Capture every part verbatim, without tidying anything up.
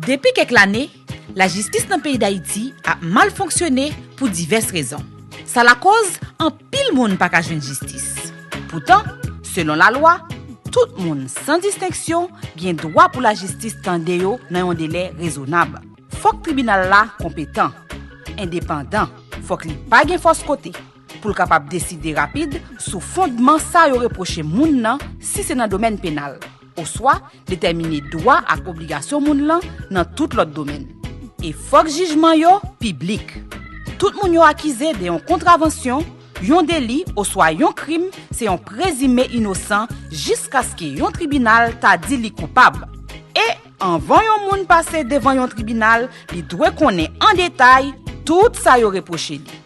Depi kèk lane, lajistis nan peyi Dayiti ap mal fonksyone pou divès rezon. Sa lakòz anpil moun pa ka jwenn jistis. Poutan, selon lalwa, tout moun, san distenksyon, gen dwa pou lajistis tande yo nan yon delè rezonab. Fòk tribinal la konpetan, endepandan, fòk li pa gen fòs kote, pou l kapab deside rapid sou fondman sa yo repwoche moun nan, si se nan domèn penal, oswa detèmine dwa ak obligasyon moun lan nan tout lòt domèn. E fòk jijman yo piblik. Tout moun yo akize de yon kontravansyon, yon deli oswa yon krim se yon prezime inosan jiskaske yon tribinal ta di li koupab. E anvan yon moun pase devan yon tribinal, li dwe konnen an detay tout sa yo repwoche li.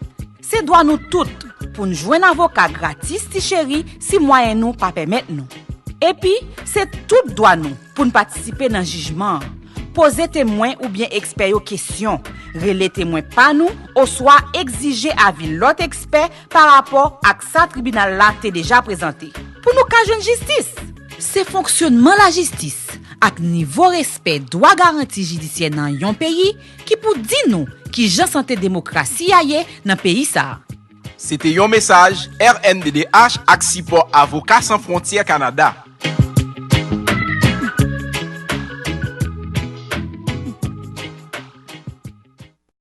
Se dwa nou tout pou n jwenn avoka gratis ti cheri si mwayen nou pa pèmèt nou. Epi, se tout dwa nou pou n patisipe nan jijman an, poze temwen oubyen ekspè yo kesyon, rele temwen pa nou, oswa egzije avi lòt ekspè pa rapò ak sa tribinal la te deja prezante. Pou nou ka jwenn jistis! Se fonksyonman lajistis ak nivo respè dwa garanti jidisyè nan yon peyi ki pou di nou kijan sante demokrasi a ye nan peyi sa a. Se te yon mesaj R N D D H ak sipò Avoka San Fwontyè Kanada.